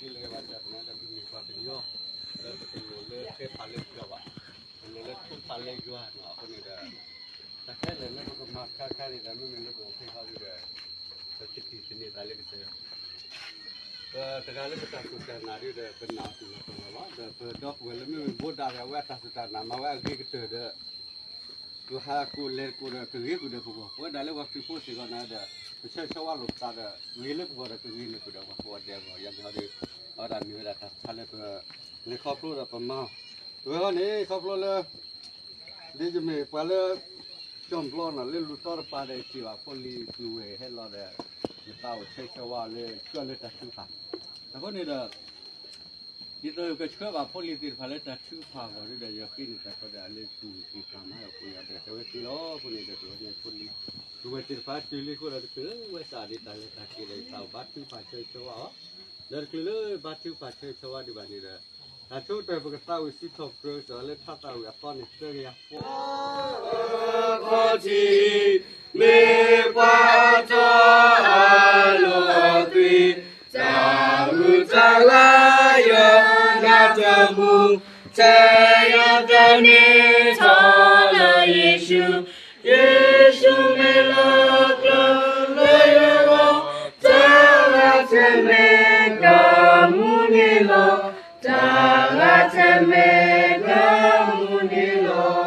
ဒ်လဲၣ်ဘၣ်ဆၣ်သနာ်က့ဒီး ပမ့ၢ်ပှၤကညီ လၢပတလိၣ်လၢဃဲဖးလၢပယီၤဘၣ်, ပလိၣ်လၢထူဖးလၢယွၤနီၤ. အဃိန့ၣ်ဒီး တၢ်ခဲလၢာ်လၢပကမၤခါခါန့ၣ်ဒီး မ့မ့ၢ်လၢပအိၣ်ဖဲဟီဒ်ဒီး ပကတံၢ်သန့ၤသးလၢကစၢ်ယွၤ ပတဂၤလၢပတၢ်စူၢ်တၢ်နာ်ဒ်ဒီး ပနာ်အီၤတုၤလီၤတီၤလီၤလီၤ. ဒီးပဒီပုၢ်ဝဲၢ်လၢမ့မ့ၢ်ဘိးဒၣ်ဒီး အဝဲအတၢ်စူၢ်တၢ်နာ်မၤဝဲအဂ့ၤကတၢၢ်ဒီး ပဟးကိးလဲၤကိးဒီး ကဂ့ၤဃုာ်ဒီးပဂီၢ်, ပဝဲဒၣ်လၢပှၤခရံာ်ဖိစ့ၢ်ကီးန့ၣ်ဒီး ပဆၢဂ့ၤဆၢဝါလိာ်ပသးဒီး ဂ့ၤလၢပဂီၢ်ဒီး ကဂ့ၤန့ၢ်ဃုာ်ဒီးပှၤကိးဂၤဒဲးအဂီၢ်. ယၤန့ၣ်ဟီဒီး အဝဲဒၣ်မ့ၢ်ဝဲဒၣ်တၢ်တခါလၢပလဲၤခီဖျိဒီးပမၤအီၤ. ပဝဲဃီန့ၣ် ခီဖျိလၢ ဒ်ယမ့ၢ်ပှၤလၢ ကၠီၣ်ဘျီနီၤ လၢလူၤသီတပၤဒီး စံးဘၣ်ဖိလံၤပုၢ်ဝဲၢ်ဟဲလီၤဒီး ယသးအိၣ်ဆၢဂ့ၤဆၢဝါအီၤလၢ ကၠီၣ်လၢတၢ်ထုကဖၣ်. အဃိန့ၣ်ဒီး ဒ်သိးကဆှၢဘၣ်ဖိလံၤသ့ၣ်တဖၣ်လၢတၢ်ထုကဖၣ်အဂီၢ်ဒီး ယဃ့န့ၢ်တၢ်ကီဒီး အလၢပူၤသ့ၣ်တဖၣ်မၤဒီး ပှၤယၤဒီးတဲဝဲသ့လီၤ. အဃိန့ၣ်ဒီး တဂီၤညါဖိလံၤ ပုၢ်ဝဲၢ်သ့ၣ်တဖၣ် တုၤလံအဃိဒီး တချုးလၢဝဲသးဒ်တၢ်လဲၤတၢ်က့ၤဒီး ယသးအိၣ်ဘါထုကဖၣ်ဆၢဂ့ၤဆၢဝါအီၤ, ဒီးတချုးလၢဘါထုကဖၣ်ဆၢဂ့ၤဆၢဝါဒံးဘၣ်န့ၣ်ဒီး တၢ်ဆိကတၢၢ်ပကသးဝံၣ်စံးထီၣ်ပတြၢၤကစၢ်လၢထါသးဝံၣ်အသီန့ၣ် သၢကယၤဃီ ခီၣ်ထံး မ့ၢ်ပှၤအတီအလိၤအသွံၣ်, တၢ်အုၣ်တၢ်ဂၤယနၢ်တမူ, ထဲယတန့ၢ်ထီၣ်လၢယ့ၣ်ၡူး, ယ့ၣ်ၡူးမ့ၢ်လီၤကျၢၤလၢယဂီၢ်, တၢ်ဂၤထဲမ့ၢ်ကမူန့ၣ်လီၤ, တၢ်ဂၤထဲမ့ၢ်ကမူန့ၣ်လီၤ.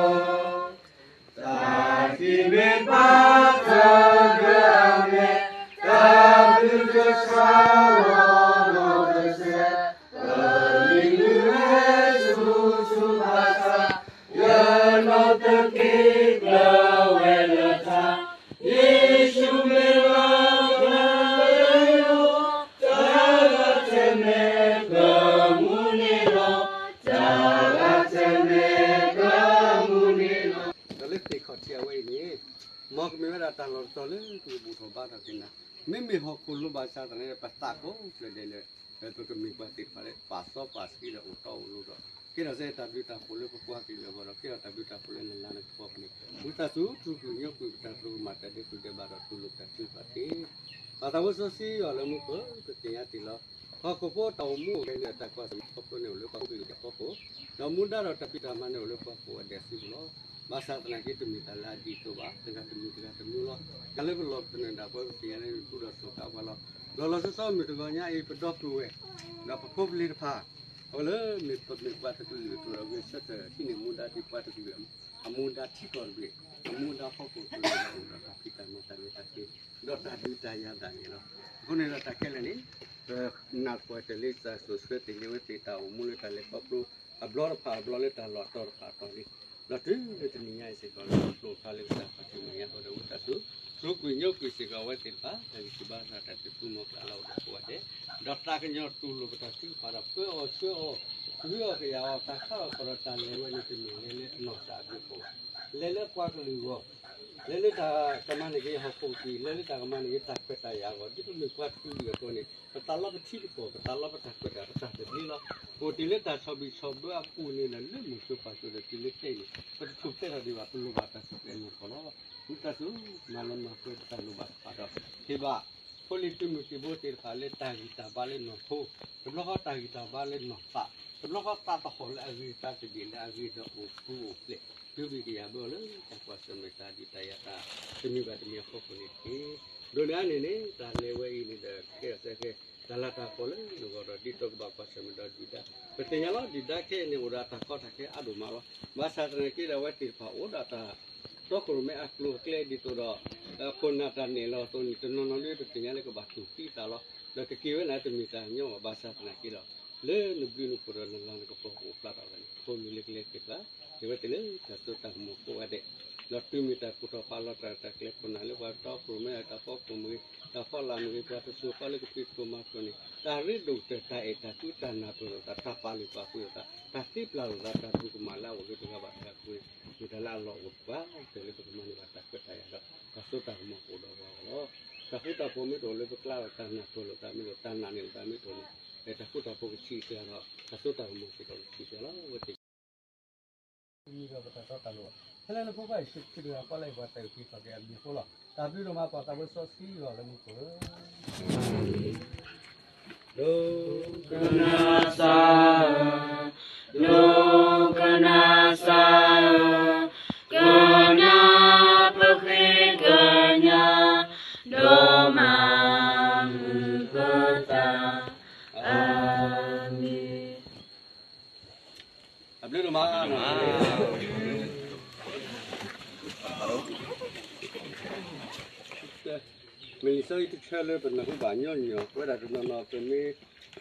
တၢ်သံမ့ၢ်ဘၣ်တၢ်ဒၢအမဲာ်, တၢ်ဘျုးကဆှီလီၤနီၢ်ကစဲး, ပလံၤမုၢ်ဟဲဆူၣ်ဆူၣ်ဘၣ်ဆၣ်, ယနီၢ်သက့ကျၢၤဝဲလၢထါ, ယ့ၣ်ၡူးမ့ၢ်လီၤကျၢၤလၢယဂီၢ်, တၢ်ဂၤထဲမ့ၢ်ကမူန့ၣ်လီၤ, တၢ်ဂၤထဲမ့ၢ်ကမူန့ၣ်လီၤ. ဒီးလၢသ့ၣ်ခီၣ်ထံးအဝဲအံၤန့ၣ် မ်ကမ့ၢ်ဝဲဒၣ်တၢ်လီၢ်တတီၤလၢပကဘူၣ်ထီၣ်ဘါထီၣ်က့ၤနၤ, မ့မ့ၢ်ဟီၣ်ခိၣ်လိၤဘၣ်ဆၣ်သနာ်က့ ပသးကိးဖျၢၣ်ဒဲးလၢ ပကမ့ၢ်ပှၤသ့ၣ်တဖၣ်လၢ ပာ်စီပာ်ဆှံဒီးအိၣ်တီအိၣ်လိၤဒီး ကဲထီၣ်စ့ၢ်တၢ်ဘျုးတၢ်ဖှိၣ်လၢပပှၤကလုာ်အဂီၢ်ဒီး ကဲထီၣ်တၢ်ဘျုးတၢ်ဖှိၣ်လၢနလၤနကပီၤအပူၤန့ၣ် ဝံသးစူၤထူကွံာ်ညိကွံာ်ပတၢ်သရူးကမၣ်တၢ်ဒဲးသူၣ်ဒဲးဘၣ်ဒီးတူၢ်လိာ်ပတၢ်ထုကဖၣ်တက့ၢ်. ပၢ်သးဝဲစီဆှံယွၤလၢမူခိၣ် ပသ့ၣ်ညါတ့ၢ်လီၤ. ဟီၣ်ခိၣ်ဖိတၢ်အိၣ်မူအိၣ်ဂဲၤန့ၣ် တၢ်ကွၢ်ဆၢၣ်မဲာ်ခီဖျိန့ၣ်အိၣ်လၢပှၤကလုာ်အဖီခိၣ်, ဒီးမူဒါဒီးတၢ်ဖံးတၢ်မၤန့ၣ်အိၣ်လၢပှၤကိးဂၤဒဲးစုပူၤလီၤ. ဘၣ်ဆၣ်သနာ်က့တမ့ၢ်တၢ်လၢအဒ်သိးဘၣ်, တဂၤတမံၤတဂၤတမံၤလီၤ. တၢ်လၢပလီၢ်ပသနၢၣ်ဒၣ်ပှၤပသ့ၣ်ညါလၢနသူၣ်ဒီးစီၤဃာ်ပှၤလီၤ. လီၤလီၤဆီဆီမုၢ်တဂီၤညါအံၤ ပဒီပုၢ်ဝဲၢ် ဒီးပဖိပလံၤတဖၣ် အဝဲလၢမ့ၢ်ပမ့ၢ်ပှၤတကလုာ်အသိးဒီး ဂဲၤဆၢထၢၣ်ဟံးန့ၢ်မူဒါဒ်ပှၤတကလုာ် အမူဒါထံကီၢ်တဘ့ၣ်, အမူဒါဖီခိၣ်တဘ့ၣ် အိၣ်ဒီးတၢ်ဖံးတၢ်မၤတၢ်လဲၤတၢ်က့ၤ ဒီးတၢ်ဒုးတၢ်ယၤဒၣ်န့ၣ်လီၤ. အဃိန့ၣ်ဒီးတၢ်ခဲလၢာ်န့ၣ် ပနာ်ပှၤတၢၢ်လံ ကစၢ်ယ့ၣ်ၡူးခရံာ်သ့ၣ်ညါဝဲသ့ၣ်တၢ်အိၣ်မူလၢတၢ်လဲၤခီဖျိ အဘျီတဖၣ်အဘျီလၢတၢ်လီၢ်အတီၤတဖၣ်အတီၤလံ. ဒီးတုၤလၢတနံၤညါအံၤစ့ၢ်ကီး လၢပျိာ်ဖျါလၢကစၢ်ခီၣ်ထံးမဲာ်ညါအဃိဒီး ဝံသးစူၤ ထူကွံာ်ညိကွံာ်စ့ၢ်ကီးအဝဲသ့ၣ်တဖၣ် တၢ်ဂံၢ်စၢ်ဘါစၢ်တၢ်သးခုမီၤကျၢ်လၢအိၣ်ဒီးကိးဂၤဒဲး, ဒီးသးကညီၤတူၢ်လိာ်ပတၢ်ထုကဖၣ်ဒီး ပၢအီၤဆှၢအီၤ ဃုအီၣ်ကယာ်အီၤ တၢ်ခးလီၤဖီၣ်ဒီးတၢ်လဲၤဝဲန့ၣ် တမ့ၢ်လဲၤလၢအနီၢ်ကစၢ်အဘျုးအဖှိၣ်ဘၣ်, လဲၤလၢပှၤကလုာ်အဂီၢ်, လဲၤလၢတၢ်ကမၤန့ၢ်က့ၤဟီၣ်ခိၣ်ကပံာ်, လဲၤလၢတၢ်ကမၤန့ၢ်က့ၤတၢ်ခွဲးတၢ်ယာ်အဂီၢ်, ဒ်ပမ့ၢ်ပှၤတကလုာ်အသိးန့ၣ် ပသးလီပထံပကီၢ်, ပသးလီပတၢ်ခွဲးတၢ်ယာ် ပတၢ်သဘျ့လီၤ. ပအိၣ်တ့ၢ်လၢတၢ်ဆီၣ်ဘံၣ်ဆီၣ်ဘၢအပူၤန့ၣ်ဒီး လၢမုၢ်စိၤပၢ်စိၤဒီးတုၤလၢခဲအံၤန့ၣ် ပတထူၣ်ဖျဲးထီၣ်ဒံးဘၣ်, ပလိၣ်ဘၣ်တၢ်ထူၣ်ဖျဲးနီၢ်ကီၢ်လီၤ. ဝံသးစူၤ မၤလၢမၤပှဲၤပတၢ်လိၣ်ဘၣ်တဖၣ်ဒီး ဟ့ၣ်ဘၣ် ဖိလံၤသုးမုၢ်သံၣ်ဘိသ့ၣ်တဖၣ်လၢတၢ်ဂံၢ်တၢ်ဘါလၢနီၢ်ခိ, တဘျီဃီတၢ်ဂံၢ်တၢ်ဘါလၢနီၢ်သး, တဘျီဃီသးသဟီၣ်လၢအဂ့ၤအသးတဘ့ၣ်လၢအဂ့ၤဒီးအိၣ်ဃူအိၣ်ဖျဲး, တုၤဘၣ်ကယၤဘၢအီၤလၢတၢ်ကွၢ်ဆၢၣ်မဲာ်တၢ်ဒုးတၢ်ယၤတၢ်တမံၤဘၣ်တမံၤအဖီခိၣ်န့ၣ်တက့ၢ်. ဒိးန့ၢ်အါန့ၢ်န့ၣ် တၢ်လဲၤဝဲအံၤန့ၣ်ဒီး ကဲထီၣ်စ့ၢ်ကီး တၢ်လၤတၢ်ကပီၤလၢနဂီၢ်ဒီး ဒ်သိးကဘၣ်ကွၢ်ဆၢၣ်မဲာ်ဒီးဒုၣ်ဒါ, ပသ့ၣ်ညါလီၤ ဒုၣ်ဒါခဲအံၤန့ၣ် အိၣ်ဒီးတၢ်ကီတၢ်ခဲအါဒိၣ်မးလီၤ. ဘၣ်ဆၣ်သနာ်က့ဒီး အဝဲသ့ၣ်တဖၣ်အိၣ်ဒီးတၢ်တီခိၣ်ရိၣ်မဲအကျိၤအကျဲဒ်သိးဒီး ခိၣ်နၢ်တၢ်နဲၣ်လီၤအသိးန့ၣ် တနီၤနီၤဒ်ပသ့ၣ်ညါလၢကဘၣ်တူၢ်သံသးလီၤ. ဒီးကက့ၤဝဲန့ၣ်တမ့ၢ်တၢ်ညီဘၣ်. ဘၣ်ဆၣ်သနာ်က့ဒီး လၢနဘျုးနဖှိၣ်ဒီးနလၤနကပီၤကအိၣ်ဖျါထီၣ်ဝဲန့ၣ် ဖိမုၣ်လၢကလဲၤက့ၤပှၤ က့ၤဝဲသ့ၣ်လၢတၢ်စိတၢ်ကမီၤကိးဂၤဒဲး, ဒီးတုၤမ့ၢ်တၢ်ကူၣ်ထီၣ်ဖးလီၤတၢ်တၢ်ကျဲခိၣ်နၢ်လၢပှၤတီခိၣ်ရိၣ်မဲ တၢ်ဖီခိၣ်မ့ၢ်ဂ့ၤ တၢ်ဖီလာ်မ့ၢ်ဂ့ၤ ပှၤတစိၤဃီလၢကဖံးသကိးမၤသကိးန့ၣ် တၢ်ရ့ဒိၣ်ကတၢၢ် တၢ်အဲၣ်တၢ်ကွံ တၢ်နၢ်ပၢၢ်လိာ်သး တၢ်ပာ်လုၢ်ပာ်ပှ့ၤလိာ်သး တၢ်သ့ပျၢ်လိာ်သး တၢ်သရူးကမၣ်လၢအအိၣ်လၢတဂၤဘၣ်တဂၤအပူၤန့ၣ် မ့ၢ်တၢ်လၢအလီၢ်အိၣ်ပှၤ တၢ်လၢပကမၤန့ၢ်ဘၣ်တၢ်ခွဲးတၢ်ယာ်ဒီး တၢ်စိတၢ်ကမီၤကအိၣ်ဒီးပှၤအဂီၢ်လီၤ. တၢ်ဃူတၢ်ဖိးမ့ၢ်တအိၣ်လၢပကျါဒီး တၢ်နၢ်ပၢၢ်လိာ်သးမ့ၢ်တအိၣ် တၢ်နာ်န့ၢ်လိာ်သးမ့ၢ်တအိၣ်န့ၣ် တၢ်ဃူတၢ်ဖိးကဆံးစှၤဒီး တၢ်စိတၢ်ကမီၤစ့ၢ်ကီးကဆံးစှၤလီၤ. အဝဲသ့ၣ် မံၤဒီးပတၢ်တီတၢ်လိၤ, ဖဲလၢနဖိခွါယ့ၣ်ၡူးခရံာ်တဂၤဃီလၢယပှၤတၢ်အုၣ်က့ၤခီၣ်က့ၤအဘျုးအဃိလီၤ. တၢ်ဘျုးဒိၣ်မးပၢ်သးဝဲစီဆှံယွၤလၢမူခိၣ်ဧၢ. ဒိကနၣ်စၢ်ဧၢ, ဒိကနၣ်စၢ်ဧၢ, ကနၣ်ပဃ့ကညး, ဒီးမၤမုာ်ပသး, အၤမ့ၣ်. အဘျုးဒိၣ်မး, မ့ၢ်လံာ်စီဆှံတဆၢလၢပနၢ်ဟူဘၣ်ညီညီ, ပဝဲဒၣ်တနီၤနီၤ ပမ့ၢ်, ပ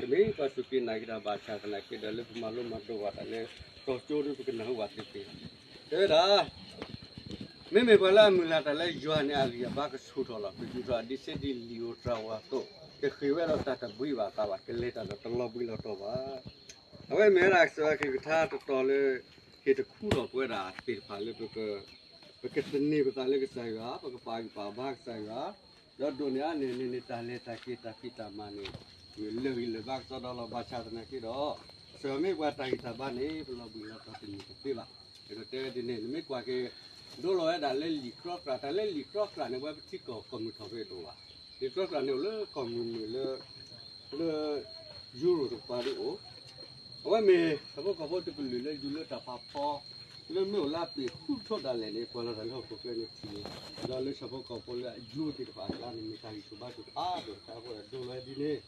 မ့ၢ်ပှၤစူၢ်က့ၤနာ်က့ၤတၢ်ဘၣ်ဆၣ်သနာ်က့ဒီး လၢပမၤလိမၤဒိးဘၣ်တၢ်လၢ ကီၢ်ကၠိဒုး ပကနၢ်ဟူဘၣ်သ့သ့, တဲဝဲဒၣ် မ့မ့ၢ်ပှၤလၢအမုၢ်လၢ်တၢ်လၢယွၤန့ၣ် အဂံၢ်အဘါကဆူၣ်ထီၣ်လီၤ. ကယူၤထီၣ်အဒံးဆှံဒ်လံာ်ဧိၤတြၤဧိၤအသိး, ကဃ့ၢ်ဝဲဒီးတၢ်တဘှံးဘၣ်အသးဘၣ်, ကလဲၤတၢ်ဒီးတလီၤဘှံးလီၤတီၤဘၣ်. အဝဲမ့ၢ်ဝဲဒၣ်ကစၢ်ယွၤကလုၢ်ကထါတတီၤလၢ ဟ့ၣ်တခူထီၣ်ပဝဲဒၣ်သ့ၣ်တဖၣ်လၢ ပကသန့ၤပသးလၢကစၢ်ယွၤ, ပကပာ်ဂံၢ်ပာ်ဘါကစၢ်ယွၤ, ဒီးဒိၣ်န့ၢ်အါန့ၢ်န့ၣ်န့ၣ် တၢ်လဲၤတၢ်က့ၤတၢ်ဖံးတၢ်မၤန့ၣ် မ့ၢ်လၢာ်ဂံၢ်လၢာ်ဘါကစီဒီလီၤ. ဘၣ်ဆၣ်သနာ်က့ဒီး ကစၢ်ယွၤမ့ၢ်ပှၤတၢ်ဂံၢ်တၢ်ဘါန့ၣ် ပလီၤဘှံးလီၤတီၤတန့ၢ်တသ့ဘၣ်. အဃိဒီးတဲဝဲဒ်န့ၣ် နမ့ၢ်ကွၢ်က့ၤ ဒိလီၤဝဲဒၣ်လၢလံာ်ကြီကြၢ်, တၢ်လၢလံာ်ကြီကြၢ်န့ၣ် ပဝဲပထံကီၢ်ကီၢ်မုၢ်ထီၣ်ဖဲအံၤတအိၣ်ဘၣ်. လံာ်ကြီကြၢ်န့ၣ်အိၣ်လၢကီၢ်မုၢ်မုၢ်လၢ လၢ ယူရိၣ်တကပၤဒ်အိၣ်, အဝဲမ့ၢ်ဆၣ်ဖိကီၢ်ဖိတကလုာ်လၢယူၤလၢတၢ်ဖးဖီ လၢမ့ၢ်အိၣ်လၢအပ့ၤဃုထီၣ်ဒၣ်လဲာ်န့ၣ် ကွၢ်လီၤတၢ်လၢဟီၣ်ခိၣ်ချၢန့ၣ်ထံၣ်န့ၣ်, ဒီးလၢဆၣ်ဖိကီၢ်ဖိလၢအယူၤသ့ၣ်တဖၣ်အကျါန့ၣ် မ့ၢ်တၢ်ဂံၢ်ဆူၣ်ဘါဆူၣ်ဖးဒိၣ်တခါအဃိဒီး ဒိလီၤဝဲဒ်န့ၣ်.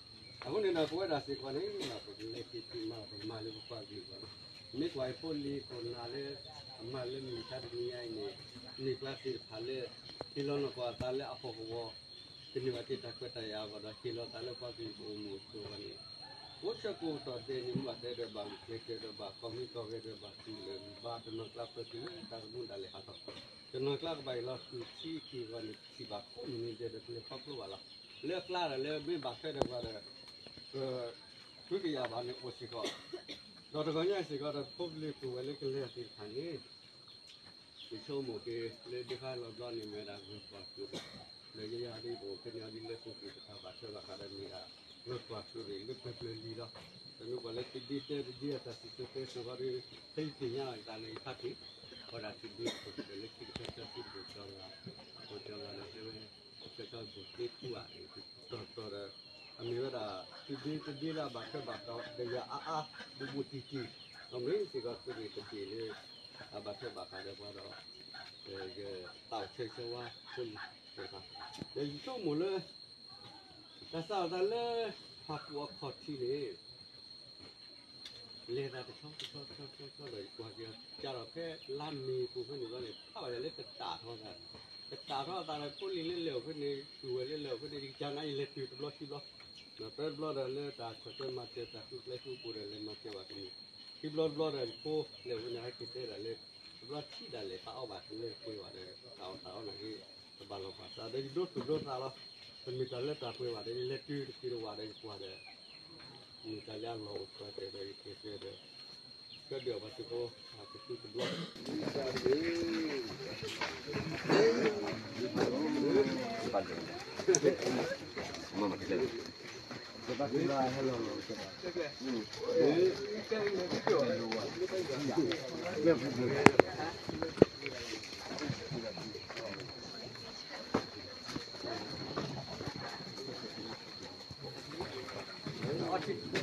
အဃိန့ၣ်ဒီး ပဝဲဒၣ်စ့ၢ်ကီးန့ၣ် ပကလဲၤက့ၤတုၤမၤ ပမၤလၢပပှၤကလုာ်အဂီၢ်လီၤ. မ့ၢ်ကွၢ်အံၤဖိလံၤခိၣ်နၢ်လၢ အမၤလၢမုၢ်မဆါတနံၤညါအံၤန့ၣ် န့ၢ်ပှၤသ့ၣ်တဖၣ်လၢ ဟ့ၣ်လီၤနီၢ်ကီၢ်အသးလၢအဖှီၣ်ကဝီၤ ကန့ၢ်ဘၣ်က့ၤတၢ်ခွဲးတၢ်ယာ်အဂီၢ်ဒီး ဟ့ၣ်လီၤသးလၢပှၤကလုာ်ကအိၣ်မူအသိးအဂီၢ်န့ၣ်, ကိးဆၢကိးကတီၢ်ဒဲးန့ၣ် မ့ၢ်ဘၣ်တဲဒီးဘၣ်ဂုာ်ကျဲးစၢးဒီးဘၣ် ကီၢ်မ့ၢ်ကီၢ်ဂဲၤဒီးဘၣ်တူၢ်လိာ်ဂံၢ်ဘါ တနီၤကျါပၢၤတုၤလၢတၢ်သမူဒၣ်လဲာ်ဟးထီၣ်, တနီၤကျါကဘၣ်အ့ၣ်လီၤဃုာ်ထံက့ၤအဂီၢ်န့ၣ် ထံၣ်ဘၣ်ကိးမုၢ်နံၤဒဲးဒီး ပလဲၤခီဖျိဘၣ်လီၤ. လၢအကျါဒီးလၢမ့ၢ်ဘၣ်ထွဲဒီးပှၤဒီး ပ ဃုကယာ်ဘၣ်န့ၣ်အိၣ်စ့ၢ်ကီး, ဒီးတဂီၤညါအံၤစ့ၢ်ကီးဒီး ဖိပလံၤပူၤဝဲလၢကလဲၤသ့ၣ်တဖၣ်န့ၣ် ယဆိကမိၣ်က့ၤလၢဒ်ခါလီၤဘျီန့ၣ် မ့ၢ်ဝဲဒၣ်ဂၢၢ်ကွၢ်ကျိၤ, ဒီးယဲယၤဒ်ပအိၣ်ဖဲန့ၣ်အီၤဒ်လၢပူၤကွံာ်တခါဘၣ်ထွဲဘၣ်ဃးဒီးမ့ၢ်ဒၣ်ဂၢၢ်ကွၢ်ကျိၤန့ၣ် လၢပျၢၤပျၢၤလံလီၤ. ဒီးမ့ၢ်ပှၤလၢတဒ့တဲတဒ့အတၢ်စံၣ်စိၤတဲစိၤဃီဒီး ဖဲယသ့ၣ်ညါအီၤယသးလၢယဖးတ့ၢ်, အဝဲဒၣ်တဒ့ခိၣ်ဒီးလၢခံကတၢၢ်တၢ်စံၣ်စိၤကၠီလီၤ, ကၠီလီၤဒီးတဲဝဲ ကၠီကၠီဘိၣ်သ့ဖူဧါ, တီၤတီၤဒီး အမ့ၢ်ဝဲဒၣ် တဒ့တဒ့လၢအဘၣ်ထွဲဘၣ်ဃးဒီးယၤအါအါ ဘူးဘူးတံၢ်တံၢ်, ဒီးမ့ၢ်စ့ၢ်ကီးသုးရ့ၣ်တဘ့ၣ်လၢ အဘၣ်ထွဲဘၣ်ဃးဒီးပှၤဒီး ယသးအိၣ်ဆၢဂ့ၤဆၢဝါဖိလံၤသ့ၣ်တဖၣ်, ဒီးယဆိကမိၣ်လၢ တၢ်စးထီၣ်သးလၢ ဖၣ်ပူၣ်အခီၣ်ထံးန့ၣ် လဲၤသးတဆီတဆီတဆီတဆီဒီး ယကွၢ်က့ၤအီၤ ကးထီၣ်ဖဲလါမ့ၤပူၤဖဲန့ၣ်ဘျီန့ၣ် ဖးဘၣ်ယၤလၢကတၢ်ထီၣ်သး, ကတၢ်ထီၣ်သးဒီး ဖိလံၤလၢလဲၤအိၣ်ဖဲန့ၣ် တုၤဝဲလၢလဲၤအိၣ်ဖဲန့ၣ် ယကစၢ်နၤယလဲၤတုၤတဘျီခံဘျီ, ဒီးတဘျီဒီးလၢတၢ်ဆီၣ်ထွဲမၤစၢၤတၢ်ဃုကျဲဃုပူၤဒီး လဲၤမၤစၢၤဘၣ်ကန့ၣ်, ခံဘျီတဘျီဒီး ယဖိလဲၤအိၣ်ဖဲန့ၣ် ဟဲက့ၤတဲဒၣ်လၢ တဘျီထံၣ်ဒၣ်လဲာ်သးအီၣ်ဘၣ် တလဲၤတပှဲၤဘၣ်ဒီး တၢ်အီၣ်တၢ်အီန့ၣ်က့ တဘၣ်လီၤပာ်စးဒီး ယဒိသူၣ်ဒိသးလီၤ. တမ့ၢ်တၢ်လၢတၢ်ပှဲၤဘၣ်ဒီး ယလဲၤတုၤတက့ၤတဝၢ်ဒီး ယကွၢ်ဒီး မ့ၢ်တၢ်လၢအလီၢ်အိၣ်ထွဲတဲာ်ဒီး ယကဲကဲဒီး ကဲဒုးအီၣ်ပှၤသုးဖိ အကသူတဘျီ အီၣ်ထံ